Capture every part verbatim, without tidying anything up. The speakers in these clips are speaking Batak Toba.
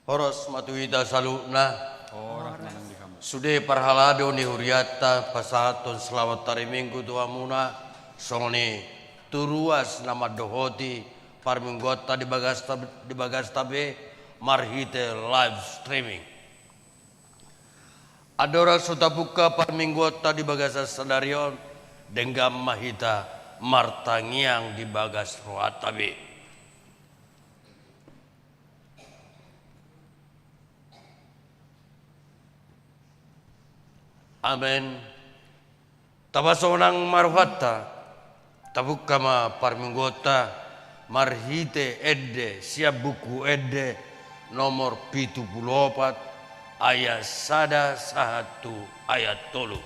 Horas ma tu hita saluhutna. Horas ma di hamu. Sude parhalado ni hurianta pasahathon selamat hari Minggu tu hamuna, songon i tu ruas na mandohoti parmingguanta di bagasta, di bagasta be marhite live streaming. Andorang so tapungka parmingguanta di bagasan sadari on, denggan ma hita martangiang di bagas rohanta be. Amen. Tapasonang ma rohanta, tapungka ma parmingguonta marhite ende sian Buku Ende nomor pitu pulu opat, ayat sada sahat tu ayat tolu.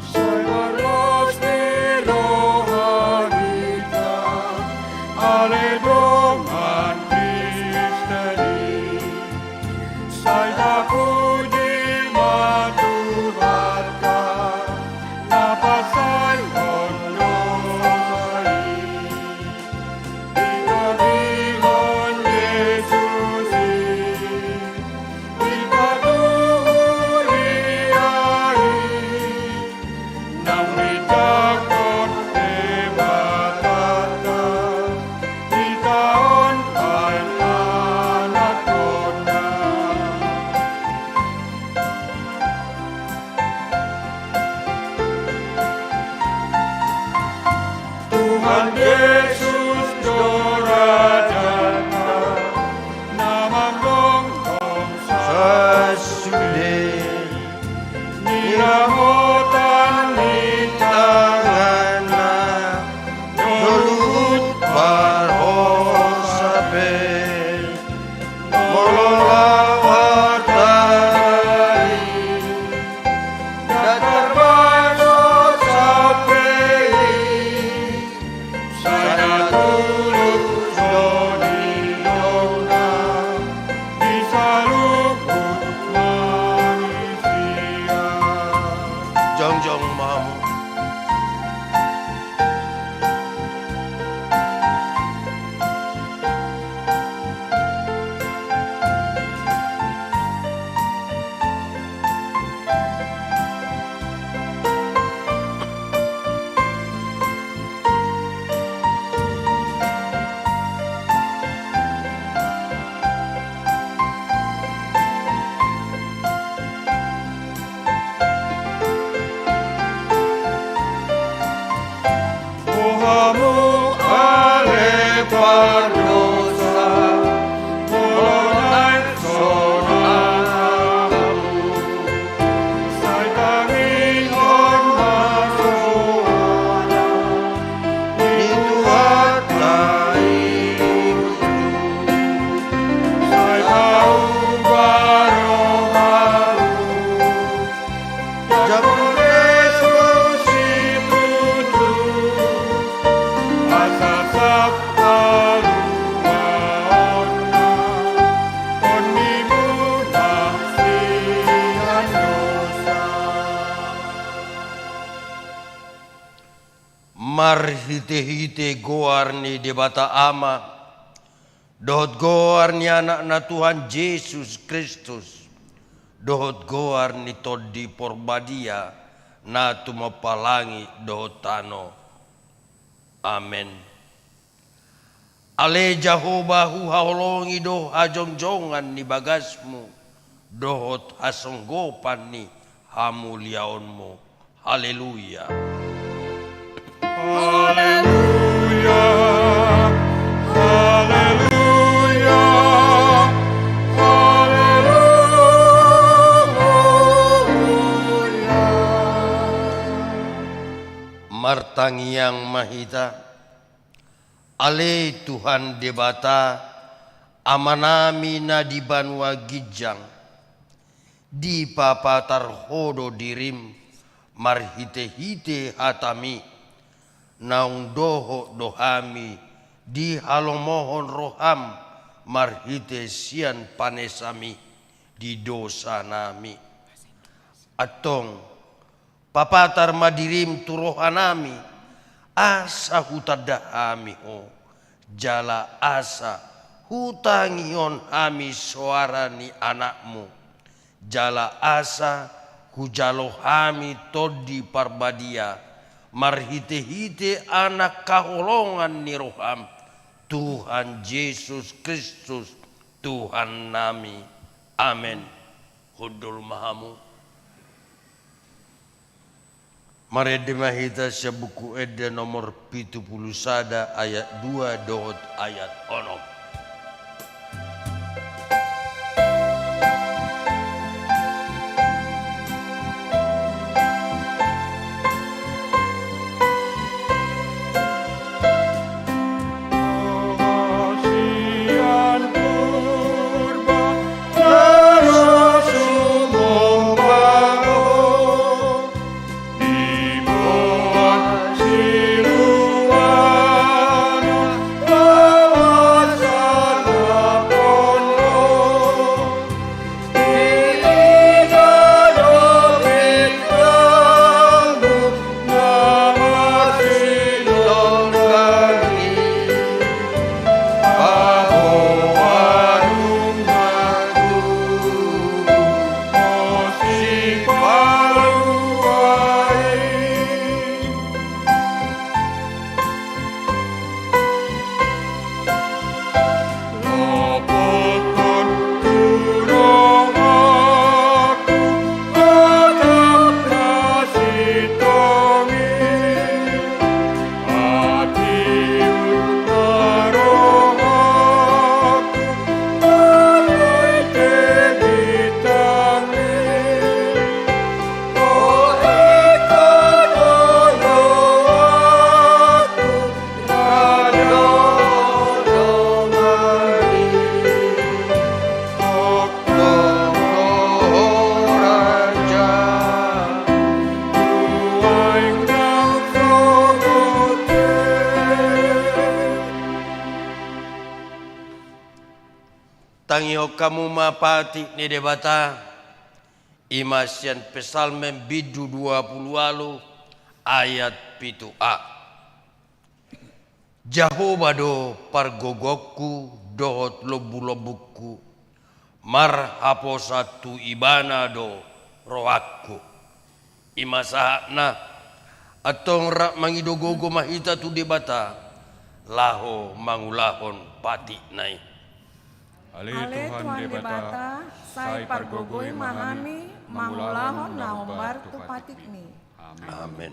Sai marlas ni roha hita, ale dongan Kristen i. Sai tapuji ma Tuhanta, na pasahathon dosa i. Ditorihon Jesus i, dipatuhur Ia i, naung ditangkok Debatanta, hita on baen anakhonna. Tuhan Jesus do raja na manggomgom sasude. Niramotan ni tanganna do luhut parhosa pe. Molo laho hata i, ndang tarbahen hosa pe i, sai na tulus do nidokna di saluhut manisia. Jongjong ma hamu. O hamu ale pardosa, molo naeng sonang hamu, sai tangihon ma soara ni Tuhanta i. Sai paubah rohamu, jamur Jesus situtu, asa sap haluaonna, pondimuna sian dosa. Marhitehite goar ni Debata Ama, dohot goar ni Anakna Tuhan Jesus Kristus, dohot goar ni Tondi Porbadia, na tumompa langit dohot tano. Amen. Ale Jahowa, huhaholongi do hajongjongan ni bagasmu, dohot hasonggopan ni hamuliaonmu. Haleluya. Haleluya. Haleluya. Haleluya. Tangiang ma hita. Ale Tuhan Debata, Amanami na di banua ginjang, dipapatar Ho do dirim marhitehite hataMi, naung dohot do hami dihalomohon rohaM marhite sian panesaMi di dosanami. Antong, papatar ma dirim tu rohanami, asa hutanda hami Ho, jala asa hutangihon hami soara ni AnakMu, jala asa hujalo hami Tondi Parbadia, marhitehite Anak haholongan ni rohaM, Tuhan Jesus Kristus, Tuhannami. Amen. Hundul ma hamu. Marende ma hita sian Buku Ende nomor pitu pulu sada ayat dua dohot ayat onom. Tangihon hamu ma patik ni Debata, i ma sian Psalmen bindu dua pulu ualu ayat pitu a. Jahowa do pargogongku dohot lombulombungku, marhaposan tu Ibana do rohangku. I ma sahatna, antong rap mangido gogo ma hita tu Debata, laho mangulahon patikna i. Ale Tuhan Debata, sai pargogoi ma hami mangulahon na hombar tu patikMi. Amen.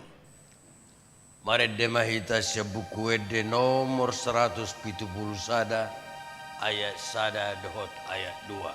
Marende ma hita sian Buku Ende nomor saratus pitu pulu sada, ayat sada dohot ayat dua.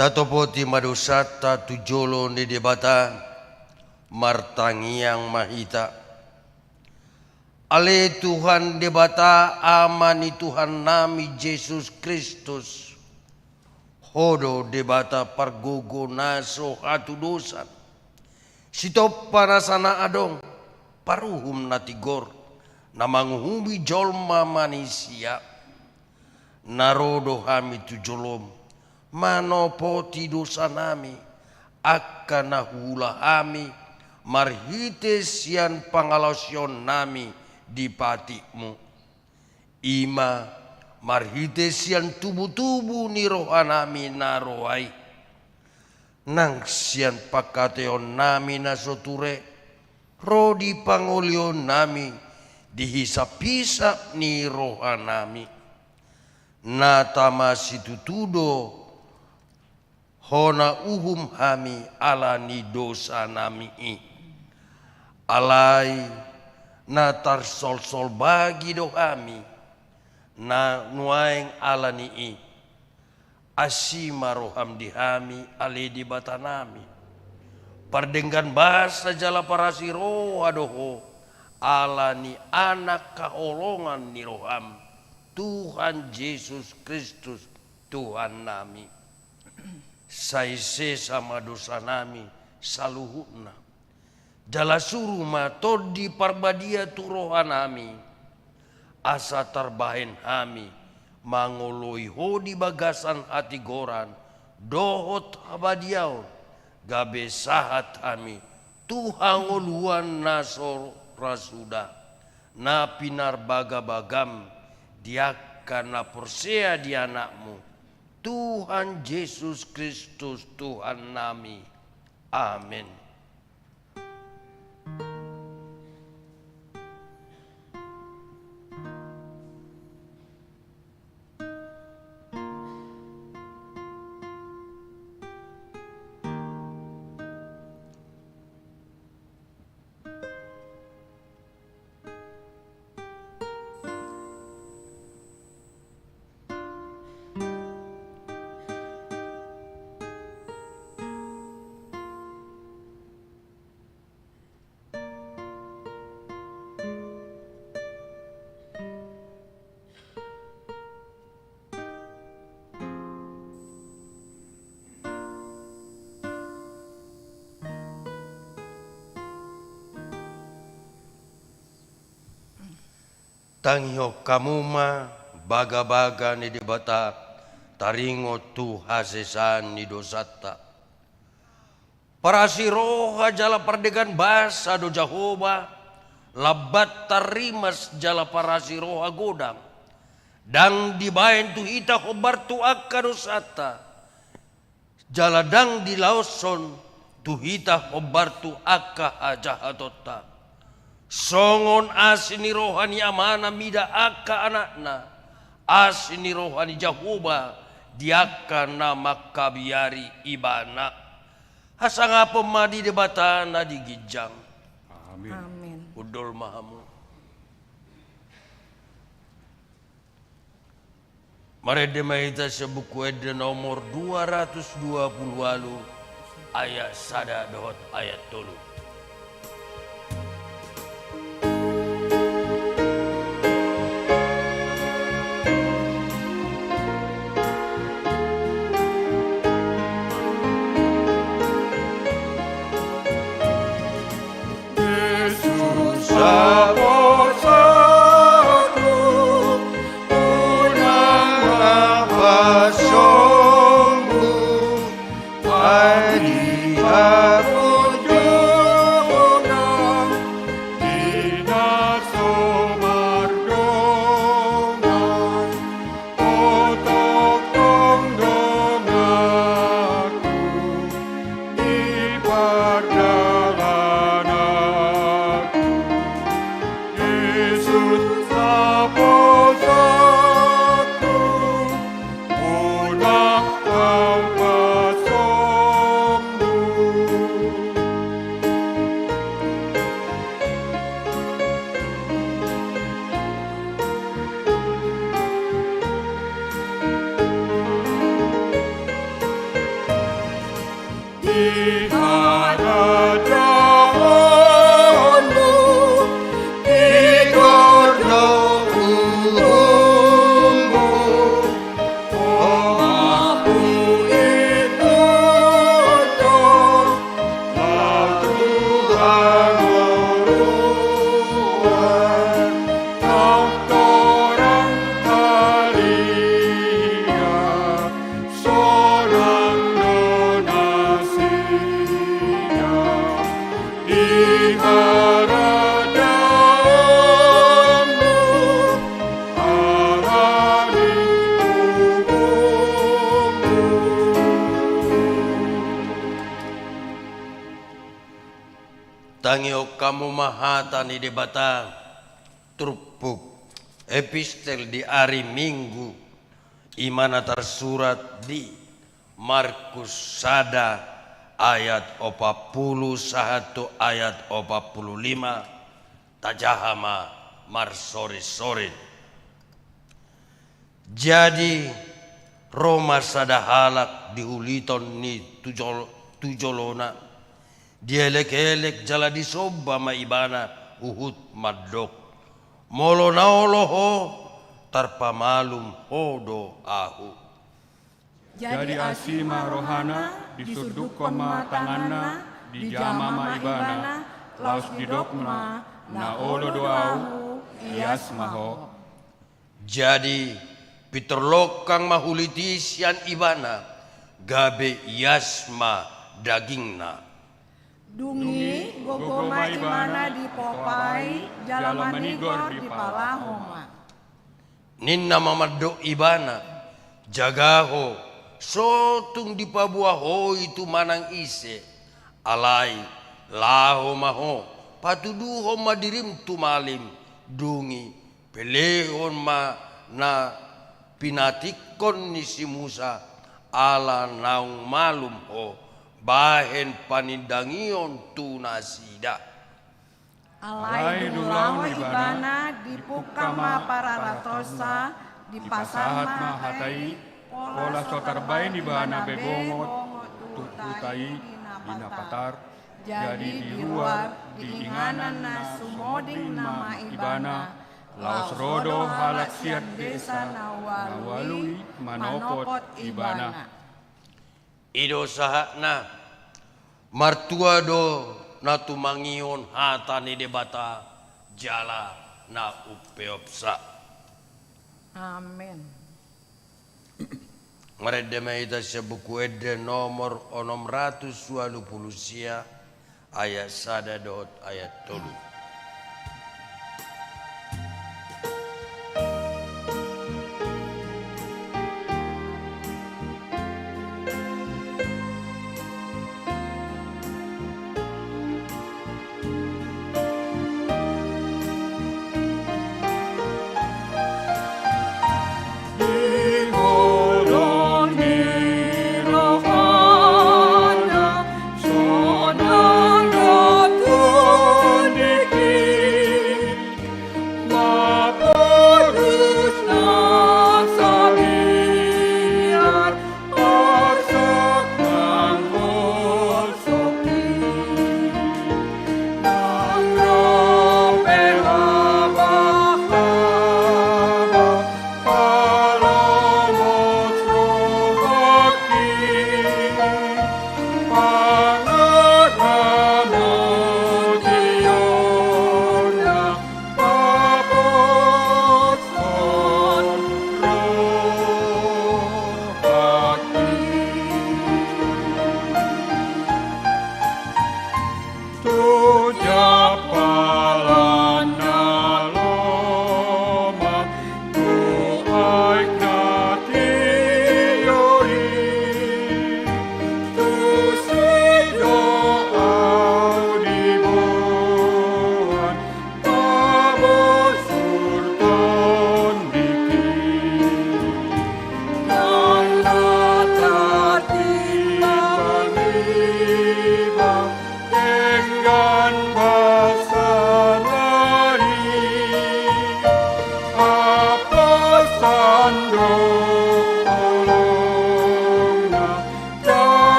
Tatopoti ma dosanta tu jolo ni Debata, martangiang ma hita. Ale Tuhan Debata, Ama ni Tuhannami Jesus Kristus, Ho do Debata pargogo na so hatudosan. Sitompa nasa na adong, paruhum na tigor, na manguhumi jolma manisia. Na ro do hami tu jolom, manopoti dosanami, angka na huula hami, marhite sian pangalaosionnami di patikmu. I ma marhite sian tubutubu ni rohanami na ro ai. Nang sian pangkataionnami na so ture, ro di pangolihonnami di hisaphisap ni rohanami. Na tama situtu do Ho na uhum hami ala ni dosanami i. Alai na tarsolsol bagi do hami, na nuaeng ala ni i. Asi ma roham di hami, ale Debatanami. Pardenggan basa jala parasi roha do Ho, ala ni Anak haholongan ni roham, Tuhan Jesus Kristus, Tuhannami. Sai sesa ma dosanami saluhutna. Jala suru ma Tondi Parbadia tu rohanami, asa tarbahen hami mangoloi Ho di bagasan hatigoran dohot habadiaon, gabe sahat hami tu hangoluan na so ra suda, na pinarbagabagam di angka na porsea di Anakmu, Tuhan Jesus Kristus, Tuhannami. Amen. Tangihon hamu ma bagabaga ni Debata, taringot tu hasesaan ni dosanta. Parasi roha jala pardenggan basa do Jahowa, lambat tarrimas jala parasi roha godang. Ndang dibaen tu hita hombar tu angka dosanta, jala ndang dilaoshon tu hita hombar tu angka hajahatonta. Songon asi ni roha ni amana mida angka anakna, asi ni roha ni Jahowa di angka na mangkabiari Ibana. Hasangapon ma di Debata na di ginjang. Amin. Amin. Hundul ma hamu. Marende ma hita sian Buku Ende nomor dua ratus dua puluh ualu, ayat sada dohot ayat tolu. Tangihon hamu ma hata ni Debata, turpuk epistel di ari Minggu, i ma na tarsurat di Markus sada ayat opat pulu sahat tu ayat opat pulu lima, tajaha ma marsorinsorin. Jadi, ro ma sada halak di huliton ni tu jol-, tu jolona, dielekelek jala disomba ma ibana huhut mandok: Molo na olo ho, tarpamalum ho do ahu. Jadi asi ma rohana, disundukkon ma tanganna, dijama ma ibana, laos didok ma: Na olo do ahu, ias ma ho. Jadi, pintor longkang ma hulit i sian ibana, gabe ias ma dagingna. Dung i gogo ma ibana dipopai, jala manigor dipalaho ma. Ninna ma mandok ibana: Jaga ho, so tung dipaboa ho i tu manang ise. Alai, laho ma ho, patuduhon ma dirim tu malim, dung i pelehon ma na pinatikkon ni si Musa, ala naung malum ho bahen panindangion tu nasida. Alai dung laho ibana, dipungka ma pararatonsa, dipasahat ma hata i, pola so tarbahen ibana be bongot tu huta i di na patar. Jadi di ruar, di inganan na sumoding nama ibana, laos ro do halak sian desa na ualu i manopot ibana. I do sahatna. Martua do na tumangihon hata ni Debata jala na umpeopsa. Amen. Marende ma hita sian Buku Ende nomor onom ratus ualu pulu sia, ayat sada dohot ayat tolu.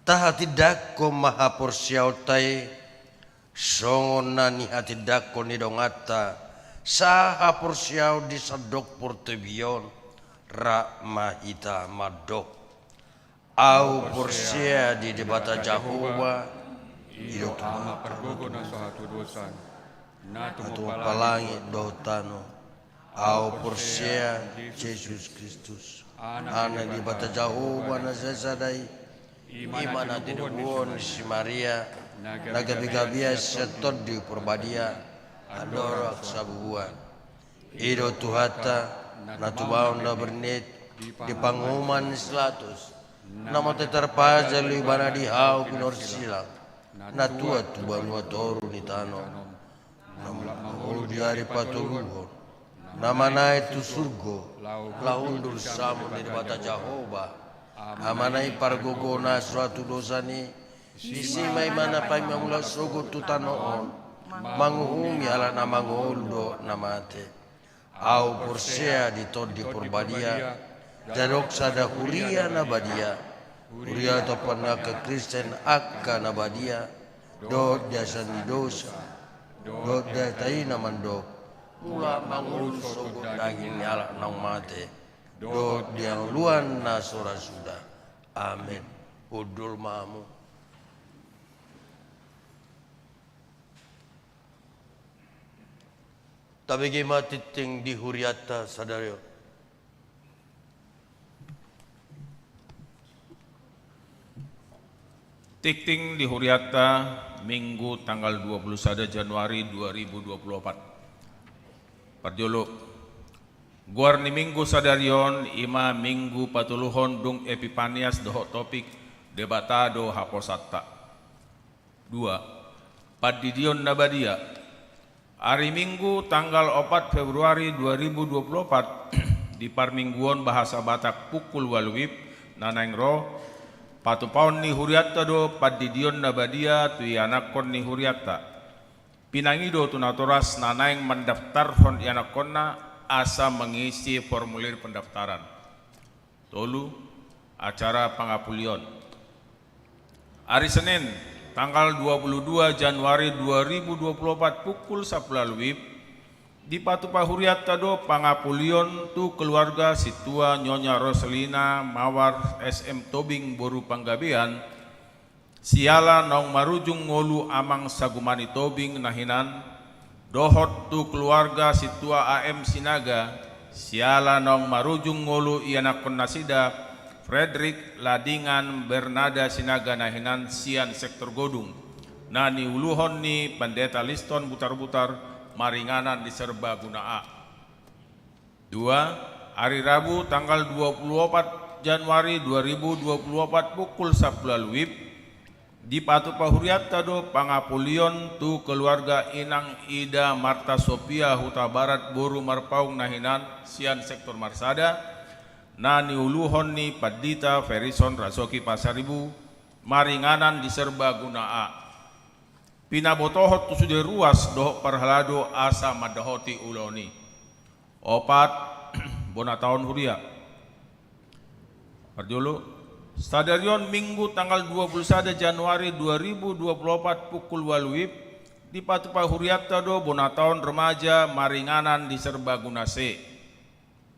Tahatindangkon ma haporseaonta i, songon na nihatindangkon ni donganta, sahaporseaon di sandok portibi on, rap ma hita mandok. Ahu porsea di Debata Jahowa, i do Ama pargogo na so hatudosan, na tumompa langit dohot tano. Ahu porsea Jesus Kristus, Anak ni Debata Jahowa na sasada i, i ma na tinoguon ni si Maria, na gabegabean sian Tondi Parbadia, andorang sabubuan. I do Tuhanta, na tumaon na bernit di panguhuman ni si Pilatus, na mate tarpajal do ibana di hau binorsila, na tuat tu banua toru ni tano, na mangolu di ari patoluhon, na manaek tu surgo, laho hundul samun di Debata Jahowa, Amana i pargogo na so ra tu dosa ni, disi ma ibana paima mulak sogot tu tano on, manguhumi halak na mangolu dohot na mate. Ahu porsea di Tondi Parbadia, dadok sada huria na badia, huria tompuan ni angka Kristen angka na badia, dohot di hasesaan ni dosa, dohot di hata i na mandok, mulak mangolu sogot daging ni halak naung mate, dohot di hangoluan na so ra suda. Amen. Hundul ma hamu. Tabege ma tingting di hurianta sadari on. Tingting di hurianta, Minggu tanggal dua puluh sada Januari dua ribu dua puluh opat. Parjolo, goar ni Minggu sadari on i ma Minggu patoluhon dung Epipanias dohot topik Debata do haposaonta. Dua, Pandidion na badia. Ari Minggu tanggal opat Februari dua ribu dua puluh opat, di parmingguon bahasa Batak pukul ualu WIB na naeng ro, patupaon ni hurianta do pandidion na badia tu ianakhon ni hurianta. Pinangido tu natoras na naeng mandaftarhon ianakhonna asa mangisi formulir pendaftaran. Tolu, acara pangapulion. Ari Senin, tanggal dua puluh dua Januari dua ribu dua puluh opat pukul sampulu ualu WIB, dipatupa hurianta do pangapulion tu keluarga sintua Nyonya Roselina Mawar S M Tobing boru Panggabean, siala naung marujung ngolu amang Sagumani Tobing na hinan, dohot tu keluarga sintua A M Sinaga, siala naung marujung ngolu ianakhon nasida, Fredrik Ladingan Bernada Sinaga na hinan sian sektor Godung, na niuluhon ni Pandeta Liston Butarbutar, maringanan di Serbaguna A. Dua, ari Rabu tanggal dua puluh opat Januari dua ribu dua puluh opat pukul sampulu ualu WIB, dipatupa hurianta do pangapulion tu keluarga inang Ida Marta Sofia Hutabarat boru Marpaung na hinan sian sektor Marsada, na niuluhon ni Pandita Ferison Rasoki Pasaribu, maringanan di Serbaguna A. Pinabotohon tu sude ruas dohot parhalado asa mandapoti ulaon i. Opat, bona taon huria. Parjolo, sadari on Minggu tanggal dua puluh sada Januari dua ribu dua puluh opat pukul ualu WIB, dipatupa hurianta do bona taon remaja maringanan di Serbaguna C.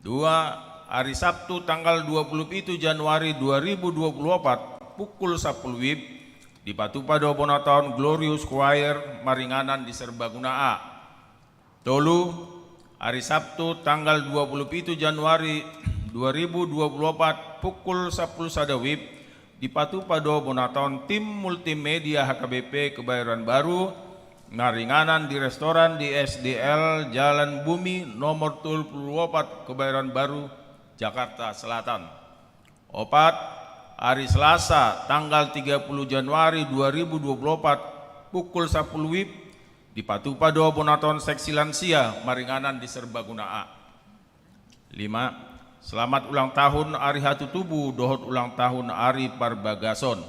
Dua, ari Sabtu tanggal dua puluh pitu Januari dua ribu dua puluh opat pukul sampulu WIB, dipatupa do bona taon Glorious Choir maringanan di Serbaguna A. Tolu, ari Sabtu tanggal dua puluh pitu Januari dua ribu dua puluh opat pukul sampulu sada WIB, dipatupa do bona taon tim multimedia H K B P Kebayoran Baru, maringanan di restoran di S D L Jalan Bumi nomor tolu puluh opat Kebayoran Baru, Jakarta Selatan. Opat, ari Selasa tanggal tiga puluh Januari dua ribu dua puluh opat pukul sampulu WIB, dipatupa do bona taon seksi lansia maringanan di Serbaguna A. Lima, selamat ulang tahun ari hatutubu dohot ulang tahun ari parbagason.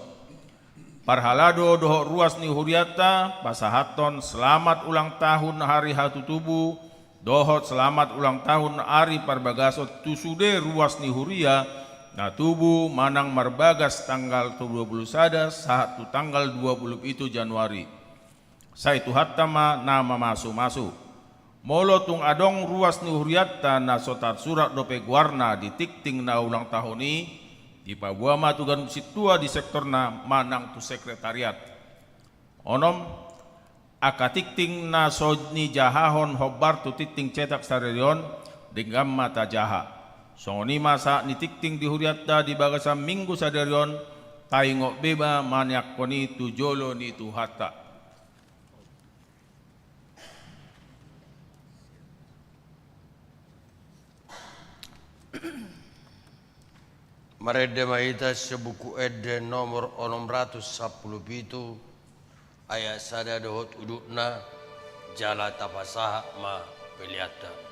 Parhalado dohot ruas ni hurianta pasahathon selamat ulang tahun ari hatutubu dohot selamat ulang tahun ari parbagason tu sude ruas ni huria na tubu manang marbagas tanggal dua puluh sada sahat tu tanggal dua puluh pitu Januari. Sai Tuhanta ma na mamasumasu. Molo tung adong ruas ni hurianta na so tarsurat dope goarna di tingting na ulang tahun i, dipaboa ma tu ganup sintua di sektorna manang tu sekretariat. Onom, angka tingting na so nijahahon hombar tu tingting cetak sadari on, denggan ma tajaha. Songon i ma sahat ni tingting di hurianta di bagasan Minggu sadari on, taingot be ma maniangkon i tu jolo ni Tuhanta. Marende ma hita sian Buku Ende nomor onom ratus sampulu pitu, ayat sada dohot udutna, jala tapasahat ma peleanta.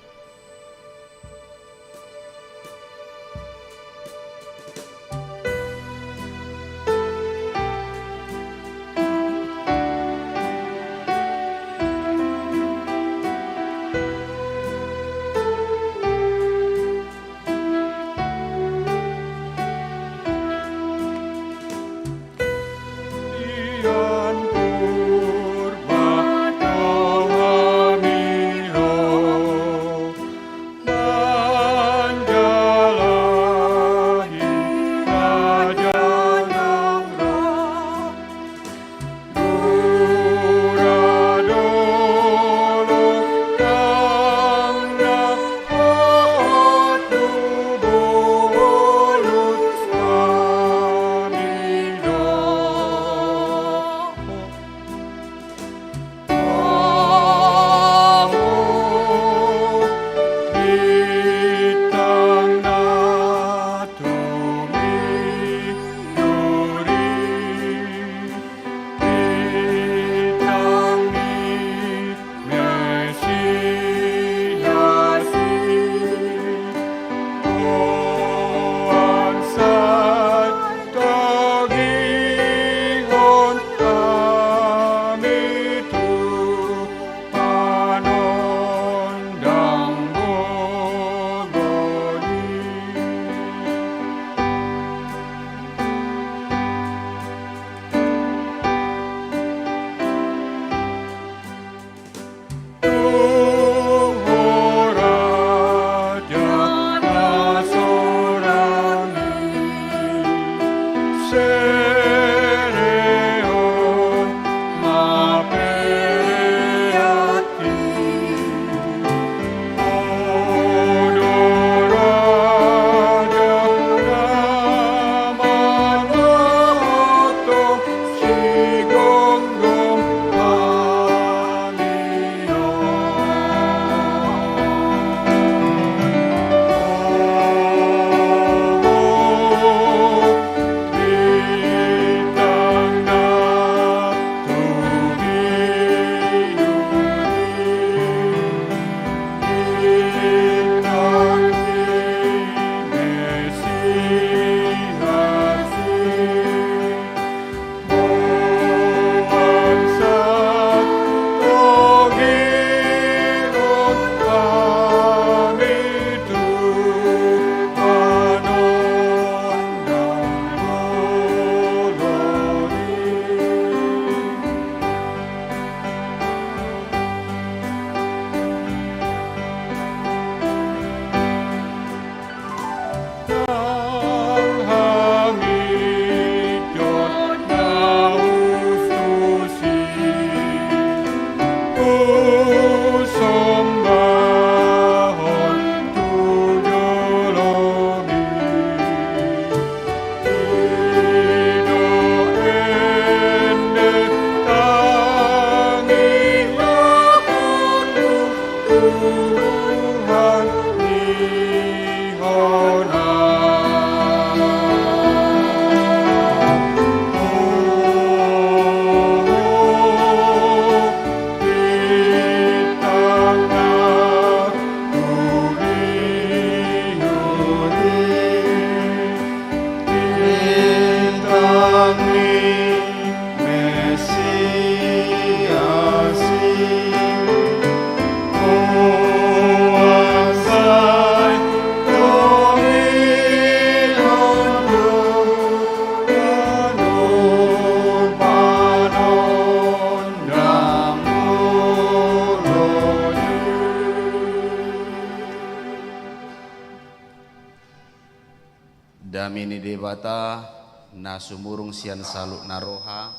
Dame ni Debata, na sumurung sian saluhutna roha,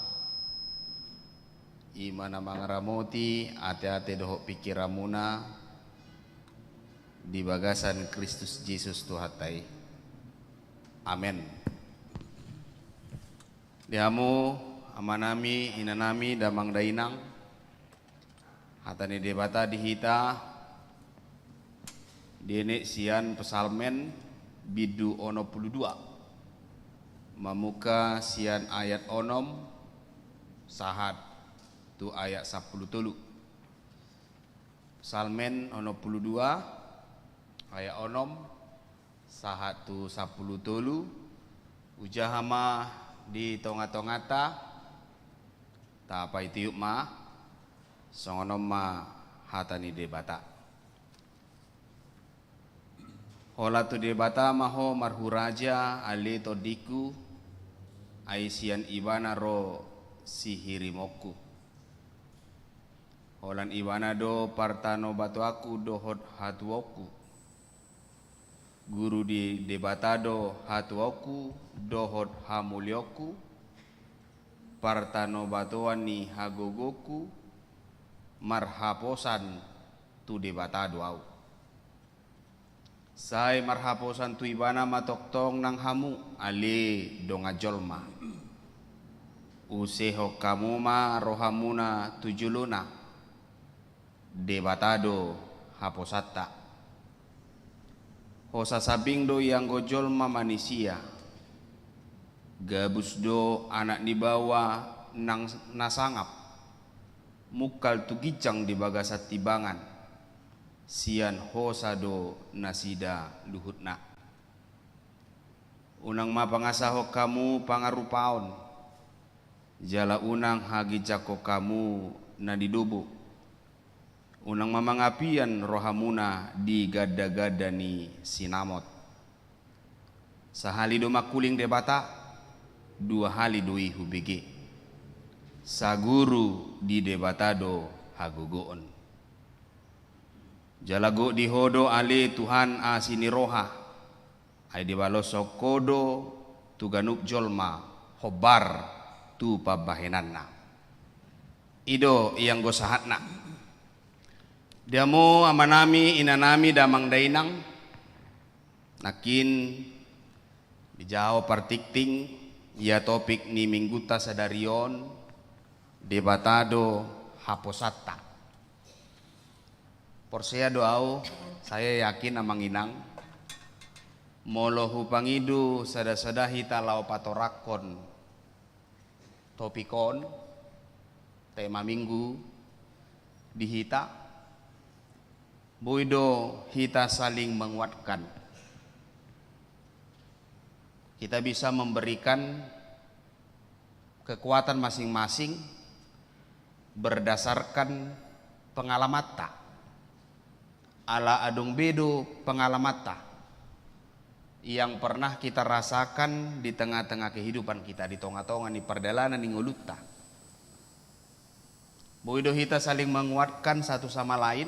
i ma na mangaramoti ateate dohot pingkiranmuna di bagasan Kristus Jesus Tuhanta i. Amen. Di hamu amanami, inanami, damang dainang, hata ni Debata di hita dienet sian Psalmen bindu onom pulu dua. Mamungka sian ayat onom sahat tu ayat sampulu tolu. Psalmen onom pulu dua, ayat onom sahat tu sampulu tolu. Hujaha ma di tonga-tonganta, tapaitiop ma. Songon on ma hata ni Debata. Holan tu Debata ma ho marhuraja, ale tondingku, ai sian Ibana ro sihirimonku. Holan Ibana do partanobatoanku dohot hatuaonku. Guru di Debata do hatuaonku dohot hamulionku, partanobatoan ni hagogoonku, marhaposan tu Debata do ahu. Sai marhaposan tu Ibana ma tongtong nang hamu, ale dongan jolma. Usehon hamu ma rohamuna tu jolona, Debata do haposanta. Hosa sambing do ianggo jolma manisia, gabus do anak ni baoa nang na sangap, mungkal tu ginjang di bagasan timbangan, sian hosa do nasida luhutna. Unang ma pangasahon hamu pangarupaon, jala unang haginjangkon hamu na nidobo. Unang ma mangapian rohamuna di ganda-ganda ni sinamot. Sahali do mangkuling Debata, dua hali do i hubege. Saguru di Debata do hagogoon. Jala gok di ho do ale Tuhan asi ni roha, ai dibaloshon ho do tu ganup jolma hombar tu pambahenanna. I do ianggo sahatna. Di hamu amanami, inanami, damang dainang, nangkin dijaha ho partingting, ia topik ni minggunta sadari on, Debata do haposanta. Porsea do ahu, saya yakin amang inang, molo hupangido sada-sada hita laho patorangkon topik on, tema minggu di hita, boi do hita saling menguatkan. Kita bisa memberikan kekuatan masing-masing berdasarkan pengalamanta. Ala adong be do pengalamanta yang pernah kita rasakan di tengah-tengah kehidupan kita, di tonga-tonga ni pardalanan ni ngolunta. Boi do hita saling menguatkan satu sama lain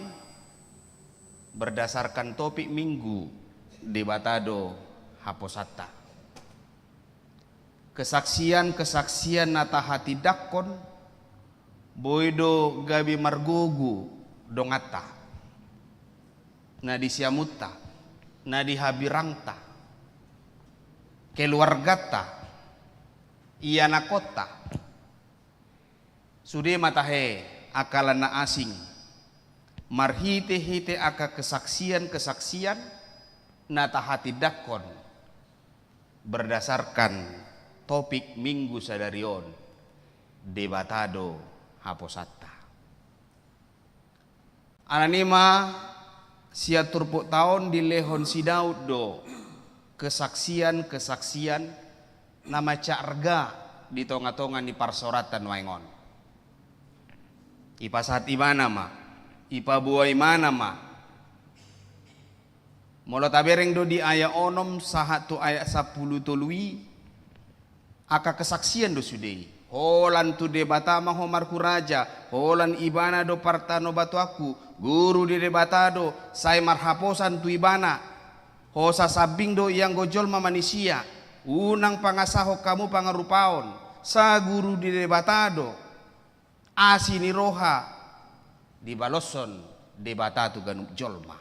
berdasarkan topik minggu, Debata do haposanta. Kesaksian-kesaksian na tahatindangkon boi do gabe margogo donganta, na di siamunta, na di habirangta, keluarganta, ianakhonta. Sude ma tahe angka na asing, marhite-hite angka kesaksian-kesaksian na tahatindangkon berdasarkan topik minggu sadari on, Debata do haposanta. Alani i ma sian turpukta on dilehon si Daud do kesaksian-kesaksian na mansai arga di tonga-tonga ni parsaoranta nuaeng on. Ipasahat ibana ma, ipaboa ibana ma. Molo tabereng do di ayat onom sahat tu ayat sampulu tolu i, angka kesaksian do sude i. Holan tu Debata ma ho marhuraja, holan Ibana do partanobatoanku, guru di Debata do, sai marhaposan tu Ibana. Hosa sambing do ianggo jolma manisia, unang pangasahon hamu pangarupaon, saguru di Debata do, asi ni roha, dibaloshon Debata tu ganup jolma.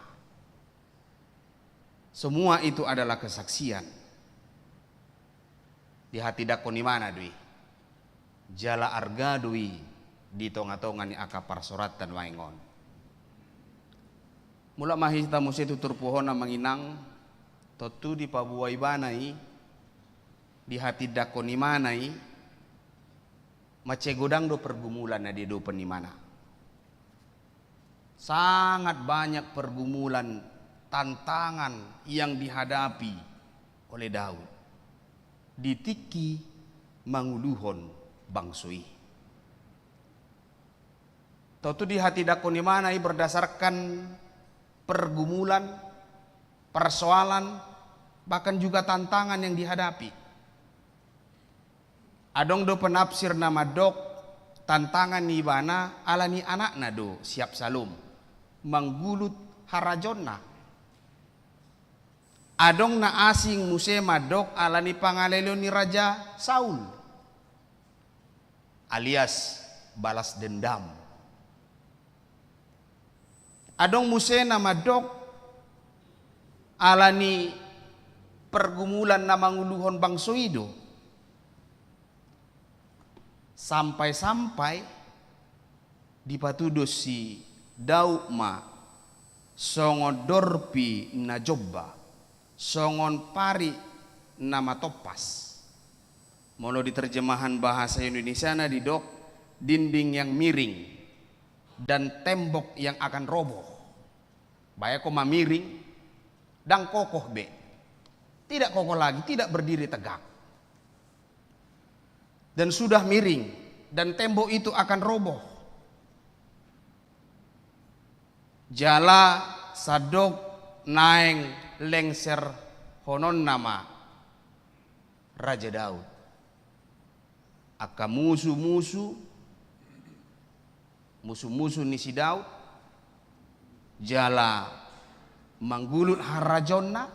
Semua itu adalah kesaksian. Dihatindangkon ibana do i. Jala arga do i di tonga-tonga ni angka parsaoranta nuaeng on. Mulak ma hita muse tu turpuk on amang inang, tontu dipaboa ibana i Di hatindangkon ibana i, mansai godang do pergumulan na diadopi ibana. Sangat banyak pergumulan, tantangan yang dihadapi oleh Daud di tingki manguluhon bangso i. Tontu di hatindangkon ibana i berdasarkan pergumulan, persoalan, bahkan juga tantangan yang dihadapi. Adong do penafsir na mandok, tantangan ni ibana ala ni anakna do si Absalom manggulut harajaonna. Adong na asing muse mandok ala ni pangalealeon ni Raja Saul, alias balas dendam. Adong muse na mandok ala ni pergumulan na manguluhon bangso i do. Sampai-sampai dipatudos si Daud ma songon dorpi na jomba, songon parik na matompas. Molo di terjemahan bahasa Indonesiana didok dinding yang miring dan tembok yang akan roboh. Bayangko ma miring, ndang kokoh be. Tidak kokoh lagi, tidak berdiri tegak. Dan sudah miring, dan tembok itu akan roboh. Jala sandok naeng lengserhononna ma Raja Daud. Angka musu-musu, musu-musu ni si Daud, jala manggulut harajaonna,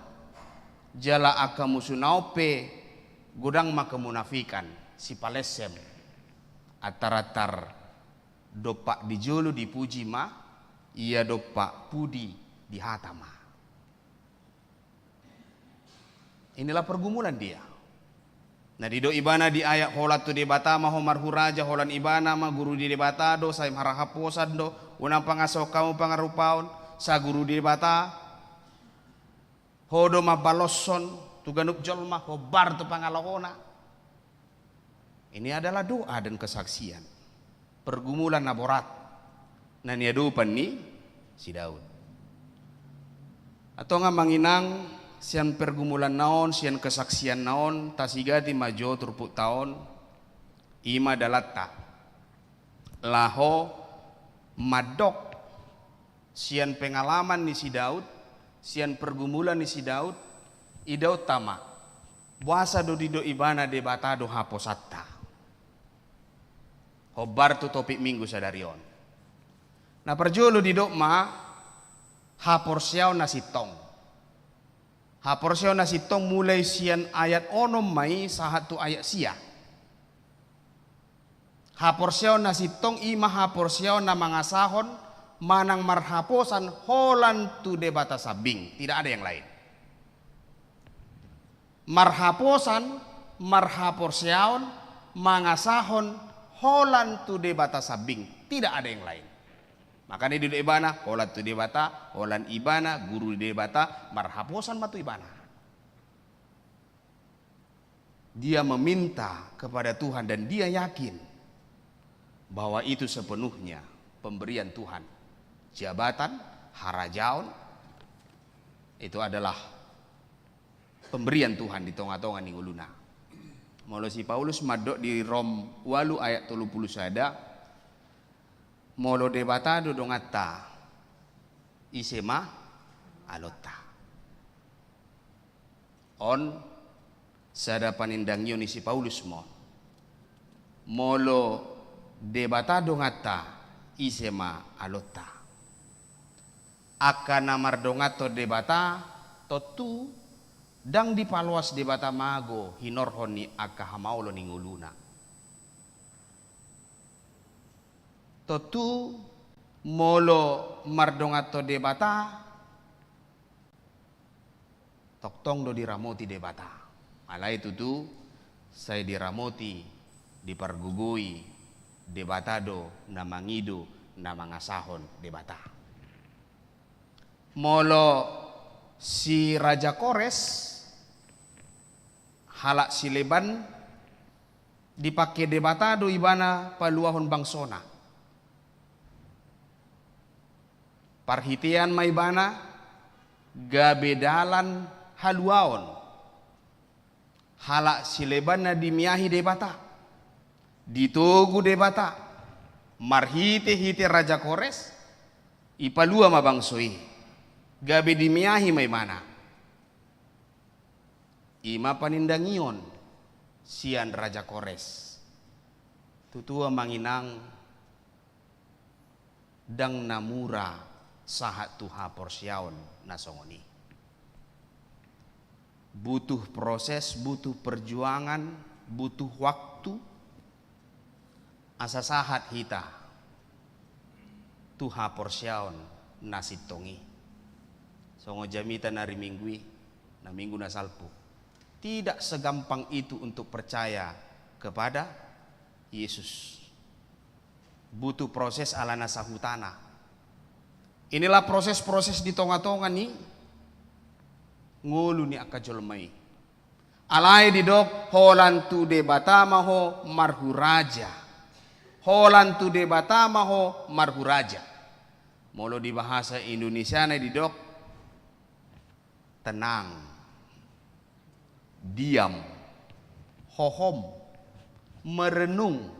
jala angka musuna on pe godang ma kemunafikan, sipalessem, antar-antar dompak di jolo dipuji ma, ia dompak pudi dihata ma. Inilah pergumulan dia. Na didok ibana di ayat, holan tu Debata ma ho marhuraja, holan ibana ma guru ni Debata do, sai marhaposan do, unang pangasahon hamu pangarupaon, sai guru ni Debata, ho do mambaloshon tu ganup jolma, hombar tu pangalahona. Ini adalah doa dan kesaksian. Pergumulan na borat na niadopan ni si Daud. Antong amang inang, sian pergumulanna on, sian kesaksianna on, tasigati ma jo turpukta on, i ma dalanta laho mandok sian pengalaman ni si Daud, sian pergumulan ni si Daud, idaonta ma, boasa do didok ibana Debata do haposanta. Hombar tu topik Minggu sadari on. Na parjolo didok ma, haporseaon na sintong. Haporseaon na sintong mulai sian ayat onom ma i sahat tu ayat sia. Haporseaon na sintong i ma haporseaon na mangasahon manang marhaposan holan tu Debata sambing, tidak ada yang lain. Marhaposan, marhaporseaon, mangasahon holan tu Debata sambing, tidak ada yang lain. Makana didok ibana, holan tu Debata, holan ibana, guru ni Debata, marhaposan ma tu ibana. Dia meminta kepada Tuhan dan dia yakin bahwa itu sepenuhnya pemberian Tuhan. Jabatan, harajaon, itu adalah pemberian Tuhan di tonga-tonga ni ngoluna. Molo si Paulus mandok di Rom ualu ayat tolu pulu sada, molo Debata do donganta, ise ma alonta? On sada panindangion ni si Paulus ma on. Molo Debata donganta, ise ma alonta? Angka na mardonganhon Debata, tontu ndang dipaloas Debata mago hinorhon ni angka hamaolon ni ngoluna. Tontu molo mardonganhon Debata, tongtong do diramoti Debata. Alai tutu sai diramoti, dipargogoi Debata do na mangido, na mangasahon Debata. Molo si Raja Kores, Halak sileban dipangke Debata do ibana paluahon bangsona. Parhitean ma ibana gabe dalan haluaon. Halak sileban na dimiahi Debata, ditogu Debata, marhitehite Raja Kores, ipalua ma bangso i, gabe dimiahi ma ibana. I ma panindangion sian Raja Kores. Tutu amang inang, ndang na mura sahat tu haporseaon na songon i. Butuh proses, butuh perjuangan, butuh waktu, asa sahat hita tu haporseaon na sintong i. Songon jamita na ari Minggu i, na Minggu na salpu. Tidak segampang itu untuk percaya kepada Yesus. Butuh proses alana sahutana. Inilah proses-proses di tonga-tonga ni ngolu ni angka jolma i. Alai didok, holan tu Debata ma ho marhuraja. Holan tu Debata ma ho marhuraja. Molo di bahasa Indonesiana didok, tenang, diam, hohom, merenung,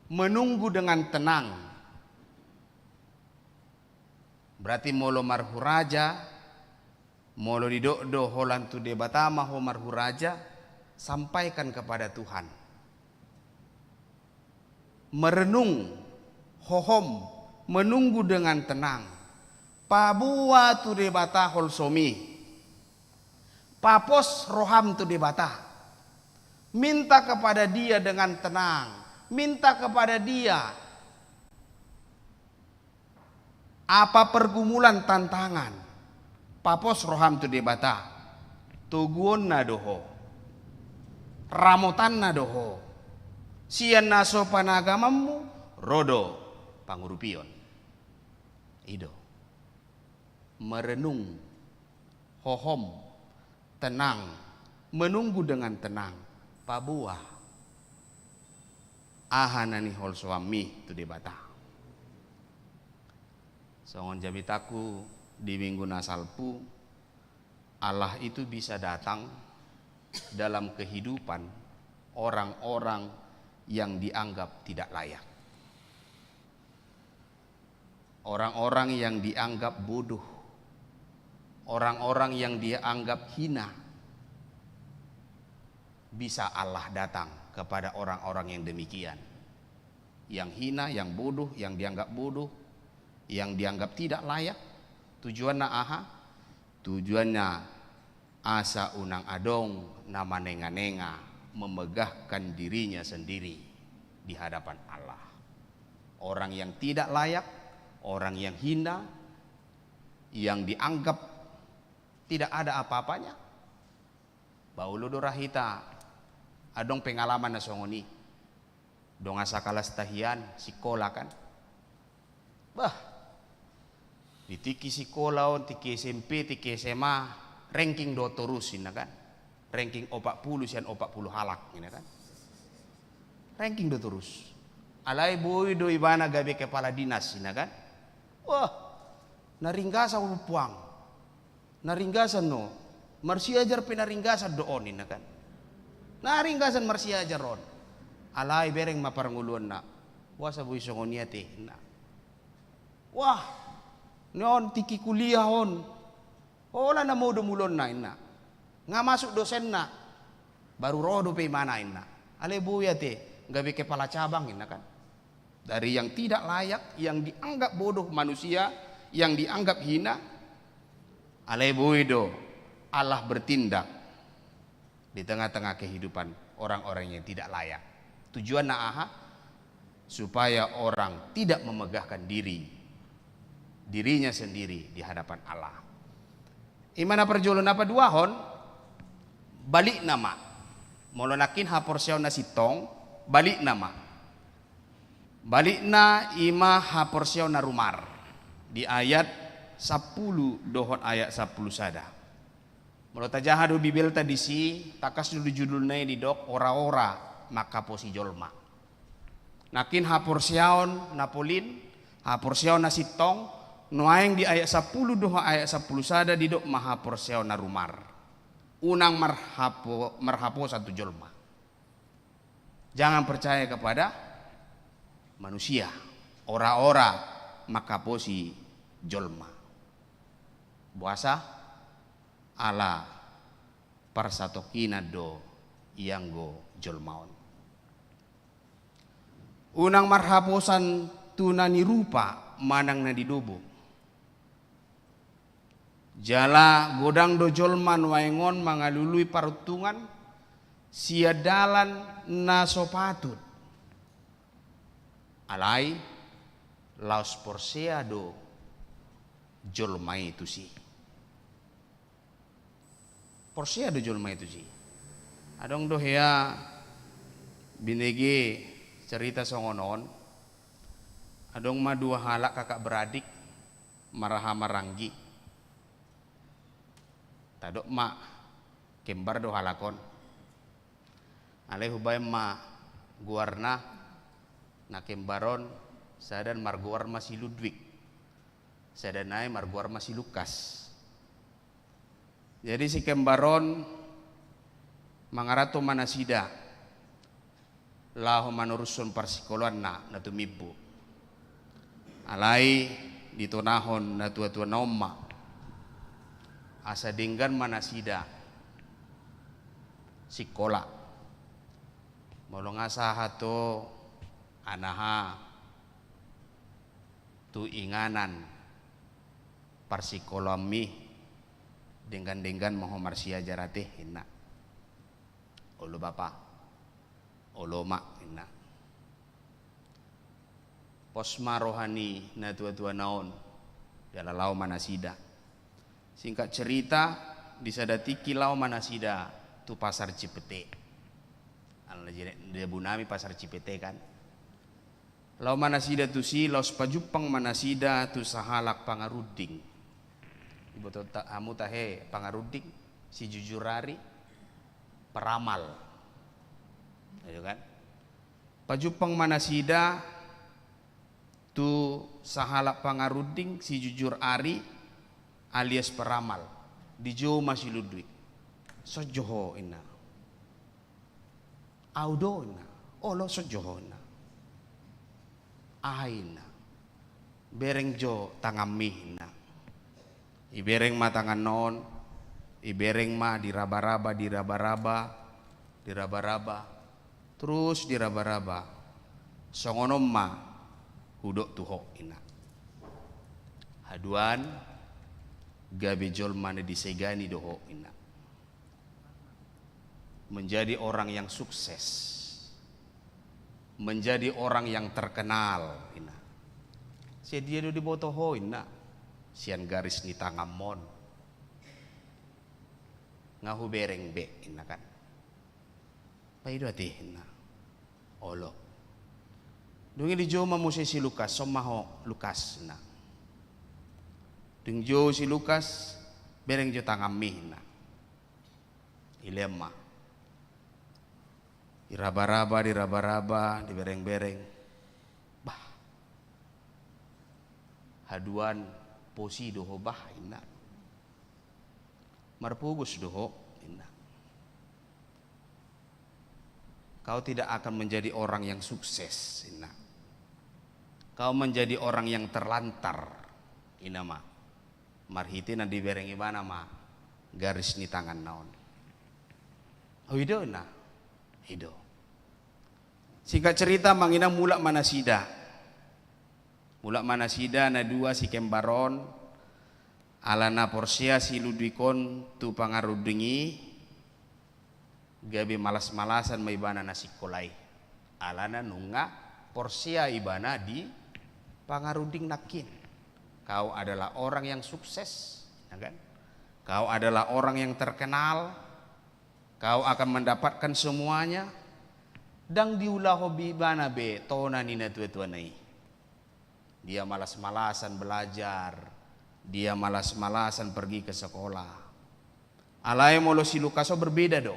menunggu dengan tenang. Berarti molo marhuraja, molo didok do holan tu Debata ma ho marhuraja, sampaikan kepada Tuhan. Merenung, hohom, menunggu dengan tenang. Paboa tu Debata holsomi. Papos roham tu Debata. Minta kepada Dia dengan tenang. Minta kepada Dia. Apa pergumulan, tantangan, papos roham tu Debata. Toguonna do ho. Ramotanna do ho. Sian na so panagamanmu, ro do pangurupion. I do. Merenung, hohom, tenang, menunggu dengan tenang, paboa aha na niholsoanmi tu Debata. Songon jamitangku di Minggu na salpu, Allah itu bisa datang dalam kehidupan orang-orang yang dianggap tidak layak. Orang-orang yang dianggap bodoh, orang-orang yang dianggap hina, bisa Allah datang kepada orang-orang yang demikian. Yang hina, yang bodoh, yang dianggap bodoh, yang dianggap tidak layak. Tujuanna aha? Tujuanna asa unang adong na manenga-nenga, memegahkan dirinya sendiri di hadapan Allah. Orang yang tidak layak, orang yang hina, yang dianggap tidak ada apa-apanya. Ba olo do ra hita adong pengalaman na songon i. Dongan sakelas ta hian, sikola kan. Bah, di tingki sikola on, tingki S M P, tingki S M A, ranking do torus inna kan. Ranking opat puluh sian opat puluh halak inna kan. Ranking do torus. Alai boi do ibana gabe kepala dinas inna kan. Wah, na ringgasan on puang. Na ringgasan on. Marsiajar pe na ringgasan do on inna kan. Na ringgasan marsiajar on. Alai bereng ma parngoluonna. Boasa boi songon i ate inna. Wah, ni on tingki kuliah on. Holan na modom ulonna inna. Nga masuk dosenna. Baru ro dope imana inna. Alai boi ate, gabe kepala cabang inna kan. Dari yang tidak layak, yang dianggap bodoh manusia, yang dianggap hina, alai boi do Allah bertindak di tengah-tengah kehidupan orang-orang yang tidak layak. Tujuanna aha? Supaya orang tidak memegahkan diri, dirinya sendiri di hadapan Allah. I ma na parjolo. Na paduahon, balikna ma. Molo nangkin haporseaon na sintong, balikna ma. Balikna i ma haporseaon na rumar. Di ayat sampulu dohot ayat sampulu sada. Molo tajaha do Bibelta disi, tangkas do di judulna i didok ora-ora manghaposi jolma. Nangkin haporseaon na polin, haporseaon na sintong, nuaeng di ayat sampulu dohot ayat sampulu sada didok ma haporseaon na rumar. Unang marhapo-, marhaposan tu jolma. Jangan percaya kepada manusia. Ora-ora manghaposi jolma. Boasa? Ala parsatongkinan do ianggo jolma on. Unang marhaposan tu na nirupa manang na didobo. Jala godang do jolma nuaeng on mangalului paruntungan sian dalan na so patut. Alai laos porsea do jolma i tusi. Porsea do jolma i tusi. Adong do hea binege cerita songon on. Adong ma dua halak kakak beradik, marhaha maranggi. Tadok ma, kembar do halak on. Alai hubaen ma goarna, na kembar on, sada margoar ma si Ludwig, sada nai margoar ma si Lukas. Jadi si kembar on mangaranto ma nasida laho manorushon parsingkolaanna na tumimbo. Alai ditonahon natua-tuana on ma asa denggan ma nasida singkola. Molo nga sahat ho anaha tu inganan parsingkolaanmi, denggan-denggan ma ho marsiajar ate, ninna. Olo bapa, olo ma, ninna. Pos ma roha ni natua-tuana on, jala laho ma nasida. Singkat cerita, di sada tingki laho ma nasida tu pasar Cipete. Alana jene-, jabunami pasar Cipete kan. Laho ma nasida tusi, laos pajumpang ma nasida tu sahalak pangarunding. Diboto ta-, hamu tahe pangarunding, si jujur ari, peramal. Ayo kan? Pajumpang ma nasida tu sahalak pangarunding si jujur ari alias peramal. Dijou ma si Ludwig. Songon jo ho, ninna. Au do, ninna. Olo, songon jo ho, ninna. Aha, ninna. Bereng jo tanganmi, ninna. Ibereng ma tanganna on, ibereng ma diraba-raba, diraba-raba, diraba-raba, torus diraba-raba. Songon on ma hudok tu ho, ninna. Haduan gabe jolma na disegani do ho, ninna. Menjadi orang yang sukses, menjadi orang yang terkenal, ninna. Sian dia do diboto ho, ninna? Sian garis ni tanganmon. Nga hubereng be, ninna kan. Paido ate, ninna. Olo. Dung i dijou ma muse si Lukas, son ma ho Lukas, ninna. Dung dijou si Lukas, bereng jo tanganmi, ninna. Ilean ma. Diraba-raba, diraba-raba, dibereng-bereng. Bah. Haduan posi do ho bah, ninna. Marpogos do ho, ninna. Kau tidak akan menjadi orang yang sukses, ninna. Kau menjadi orang yang terlantar, ninna ma. Marhite na dibereng ibana ma garis ni tanganna on. O, i do, ninna. I do. Singkat cerita, manang inang, mulak ma nasida. Mulak ma nasida na dua si kembar on, ala na porsea si Ludwig on tu pangarunding i, gabe malas-malasan ma ibana na singkola i. Alana nunga porsea ibana di pangarunding nangkin. Kau adalah orang yang sukses, ya kan? Kau adalah orang yang terkenal, kau akan mendapatkan semuanya. Ndang diulahon ibana be tona ni natua-tuana i. Dia malas-malasan belajar, dia malas-malasan pergi ke sekolah. Alai molo si Lukas on berbeda do.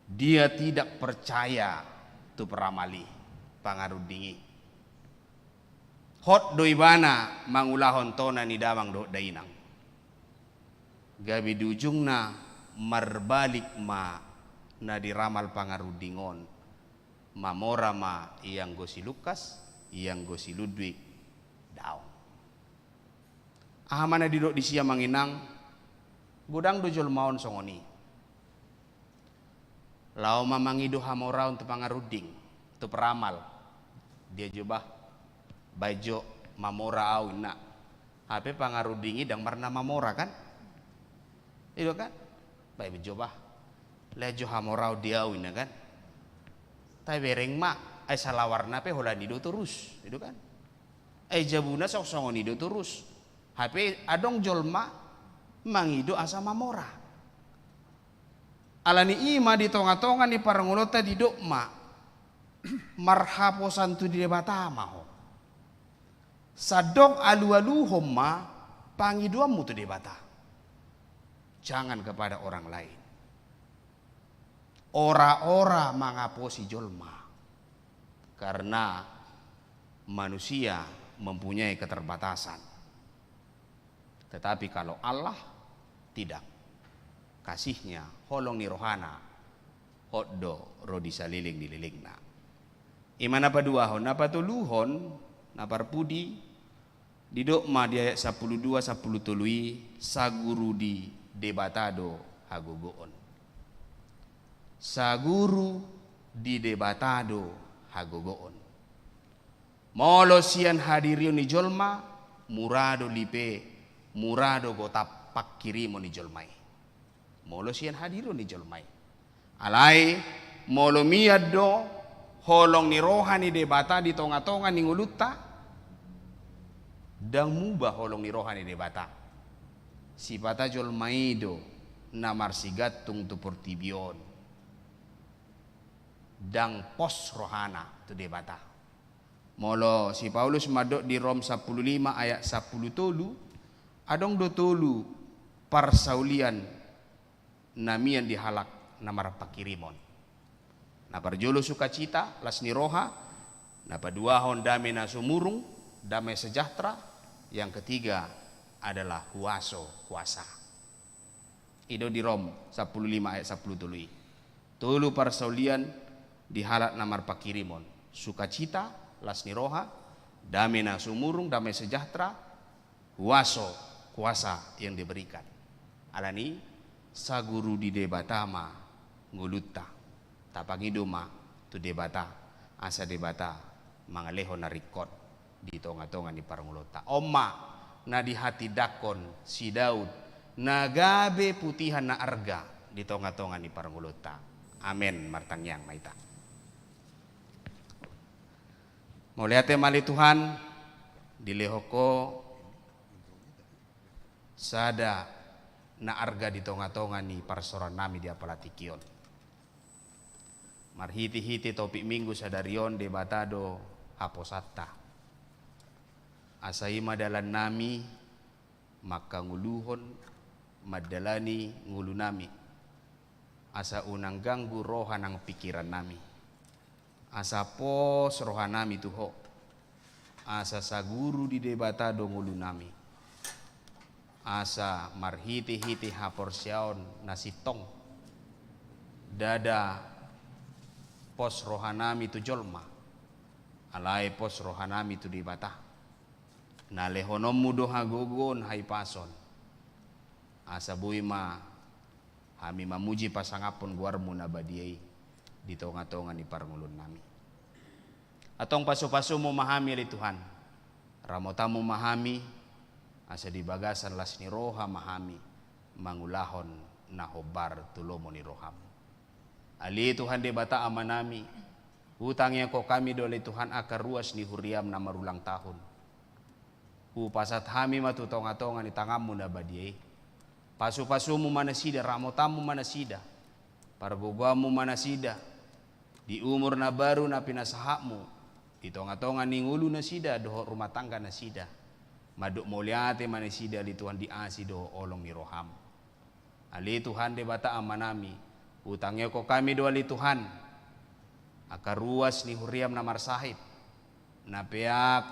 Dia tidak percaya tu peramal i, pangarunding i. Hot do ibana mangulahon tona ni damang dohot dainang. Gabe di ujungna marbalik ma na diramal pangarunding on. Mamora ma ianggo si Lukas, ianggo si Ludwig, daong. Aha ma na didok disi, amang inang? Godang do jolma on songon i. Laho ma mangido hamoraon tu pangarunding, tu peramal. Dia jo bah, baen jo mamora au, inna. Hape pangarunding i ndang marna mamora, kan? I do, kan? Baen jo bah, laho jo hamoraon di au, inna, kan? Tabereng ma, ai salawarna pe holan i do torus, i do, kan? Ai jabuna songon i do torus. Hape adong jolma mangido asa mamora. Alani i ma di tonga-tonga ni parngoluonta didok ma, marhaposan tu Debata ma ho. Sandok alu-aluhon ma pangidoanmu tu Debata. Jangan kepada orang lain. Ora-ora mangaposi jolma. Karena manusia mempunyai keterbatasan. Tetapi kalau Allah, tidak. Kasih-Nya, holong ni roha-Na, hot do ro di saleleng ni lelengna. I ma na paduahon. Na patoluhon, na parpudi, didok ma di ayat sampulu dua, sampulu tolu i, saguru di Debata do hagogoon. Saguru di Debata do hagogoon. Molo sian hadirion ni jolma, mura do lipe, mura do gotap pangkirimon ni jolma i. Molo sian hadirion ni jolma i. Alai, molo mian do holong ni roha ni Debata di tonga-tonga ni ngolunta, ndang muba holong ni roha ni Debata. Sipata jolma i do na marsigantung tu portibi on. Ndang pos rohana tu Debata. Molo si Paulus mandok di Rom sampulu lima ayat sampulu tolu, adong do tolu parsaulian na mian di halak na marpangkirimon. Na parjolo sukacita, las ni roha, na paduahon dame na sumurung, damai sejahtera, yang ketiga adalah huaso, kuasa. I do di Rom sampulu lima ayat sampulu tolu i. Tolu parsaulian di halak na marpangkirimon. Sukacita, las ni roha, dame na sumurung, damai sejahtera, huaso, kuasa yang diberikan. Alani, saguru di Debata ma ngolunta. Tapangido ma tu Debata, asa Debata mangalehon na ringkot di tonga-tonga ni parngoluonta. On ma na dihatindangkon si Daud, na gabe putihan na arga di tonga-tonga ni parngoluonta. Amen. Martangiang ma hita. Mauliate ma ale Tuhan, dilehon Ho sada na arga di tonga-tonga ni parsaoran nami di apala tingki on. Marhite-hite topik Minggu sadari on, Debata do haposanta. Asa i ma dalan nami mangkangoluhon, mandalani ngolu nami. Asa unang ganggu roha nang pingkiran nami. Asa pos roha nami tu Ho. Asa saguru di Debata do ngolu nami. Asa marhite-hite haporseaon na sintong, ndada pos roha nami tu jolma, alai pos roha nami tu Debata. Na lehononmu do hagogoon, hahipason. Asa boi ma hami mamuji pasangaphon goarmu na badia i di tonga-tonga ni parngoluon nami. Antong pasu-pasumu ma hami ale Tuhan. Ramotanmu ma hami, asa di bagasan las ni roha ma hami mangulahon na hombar tu lomo ni roham. Ale Tuhan Debata Amanami, hutangiangkon hami do ale Tuhan angka ruas ni huriam na marulang tahun. Hupasahat hami ma tu tonga-tonga ni tanganmu na badia i. Pasu-pasumu ma nasida, ramotanmu ma nasida, pargogoanmu ma nasida, di umur na baru na pinasahatmu, di tonga-tonga ni ngolu nasida dohot rumah tangga nasida. Mandok mauliate ma nasida ale Tuhan di asi dohot holong ni roham. Ale Tuhan Debata Amanami, hutangihon hami do ale Tuhan, angka ruas ni huriaM na marsahit, na peak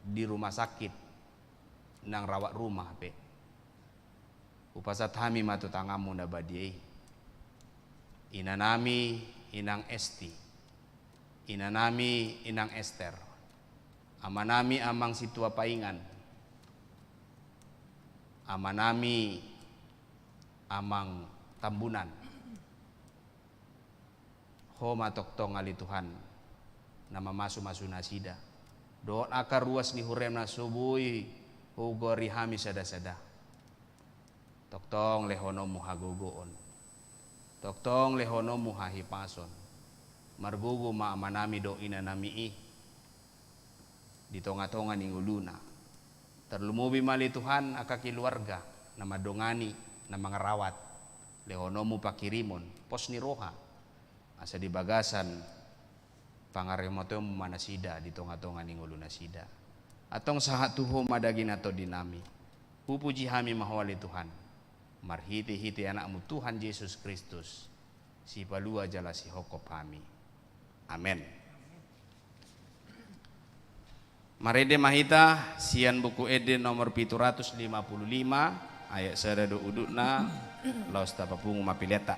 di rumah sakit, nang rawat rumah pe. Hupasahat hami ma tu tanganMu na badia i. Inanami, Inang Esti. Inanami, Inang Ester. Amanami, Amang Situa Paingan. Amanami, Amang Tambunan. Ho ma tongtong ale Tuhan, na mamasumasu nasida. Dohot angka ruas ni huriaM na so boi hugoari hami sadasada. Tongtong lehononMu hagogoon. Tongtong lehononMu hahipason. Margogo ma amanami dohot inanami i di tongatonga ni ngoluna. Tarlumobi ma ale Tuhan angka keluarga na mandongani, na mangarawat. LehononMu panghirimon, pos ni roha. Asa di bagasan pangaramoti ma nasida di tongatonga ni ngolunasida. Antong sahat tu Ho ma daging nang tondinami. Hupuji hami ma Ho ale Tuhan. Marhitehite AnakMu Tuhan Jesus Kristus, Sipalua jala Sihophop hami. Amen. Marende ma hita sian Buku Ende nomor pitu ratus lima puluh lima, ayat sada dohot udutna, laos tapapungu ma peleanta.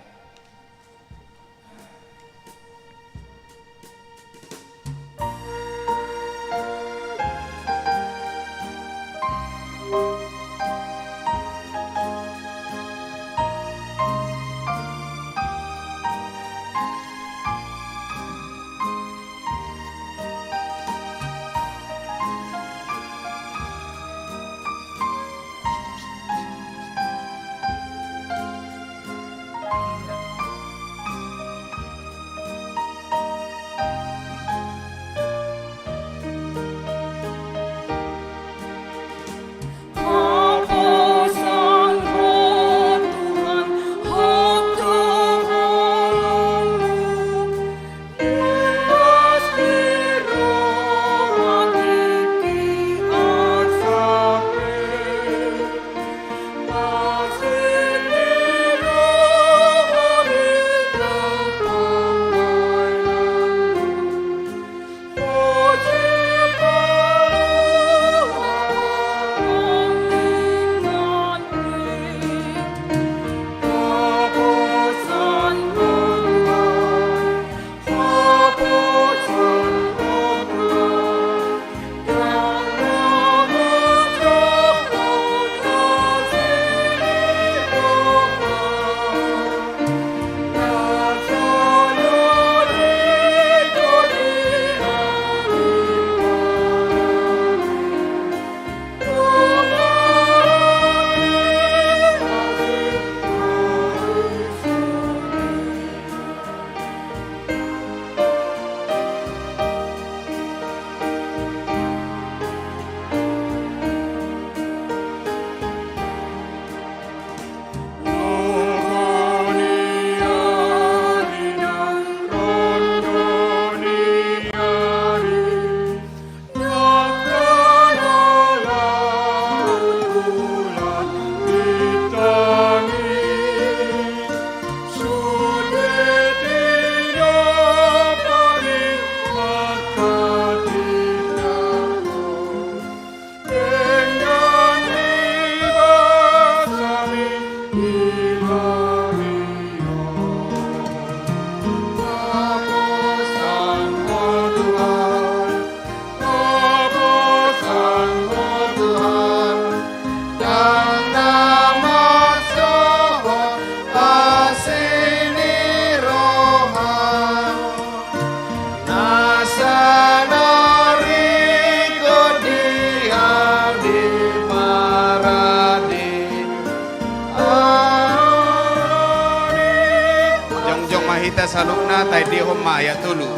Jongjong ma hita saluhutna, taendehon ma ayat tolu.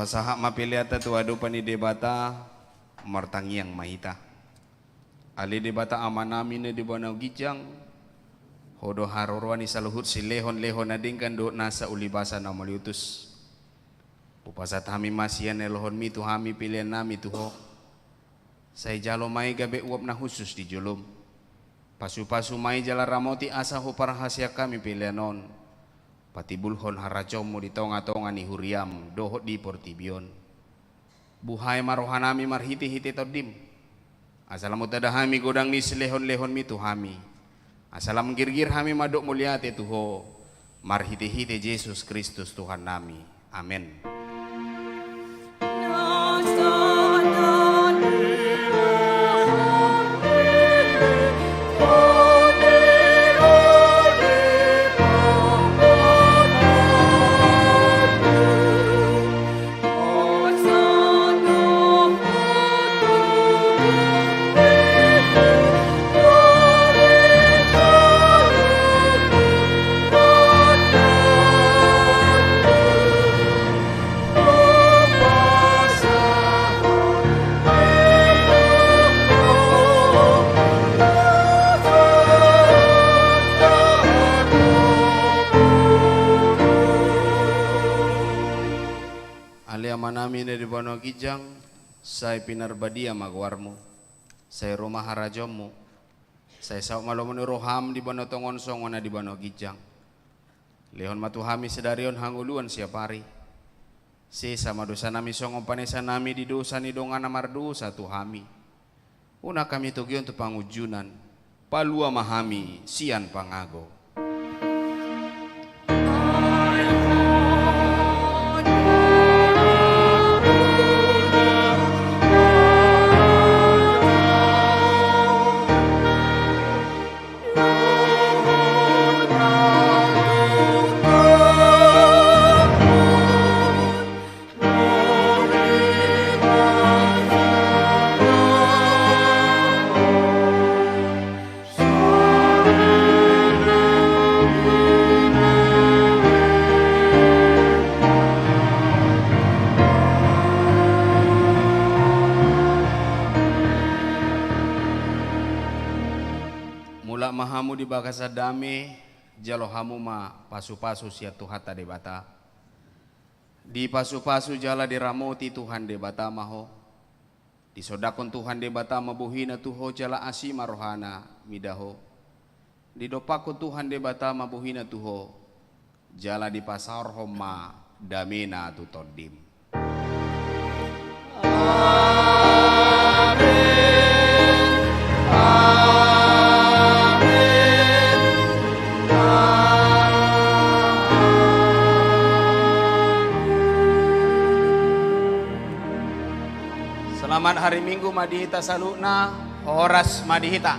Pasahat ma peleanta tu adopan ni Debata, martangiang ma hita. Ale Debata Amanami na di banua ginjang, Ho do haroroan ni saluhut silehonlehon na denggan dohot nasa ulibasa na mauliutus. Hupasahat hami ma sian halomoanMi tu hami peleannami tu Ho. Sai jalo ma i gabe uap na hushus di joloM. Pasupasu ma i jala ramoti asa huparhaseang hami pelean on patimbulhon harajaonMu di tongatonga ni huriaM dohot di portibi on. Buhai ma rohanami marhitehite TondiM, asa lam hutada hami godang ni silehonlehonMi tu hami, asa lam girgir hami mandok mauliate tu Ho, marhitehite Jesus Kristus Tuhannami. Amen. Ale Amanami na di banua ginjang, sai pinarbadia ma goarMu, sai ro ma harajaonMu, sai saut ma lomo ni rohaM di banua tonga on songon na di banua ginjang. Lehon ma tu hami sadari on hangoluan siapari. Sesa ma dosanami songon panesanami di dosa ni dongan na mardosa tu hami. Unang hami togihon tu pangunjunan, palua ma hami sian pangago. Mulak ma hamu di bagasan dame, jalo hamu ma pasupasu sian Tuhanta Debata. Dipasupasu jala diramoti Tuhan Debata ma ho. Disondangkon Tuhan Debata ma bohina tu ho jala asi ma rohana mida ho. Didompakkon Tuhan Debata ma bohina tu ho, jala dipasaorhon ma damena tu tondim. Amen. Amen. Amen. Selamat hari Minggu ma di hita saluhutna, horas ma di hita.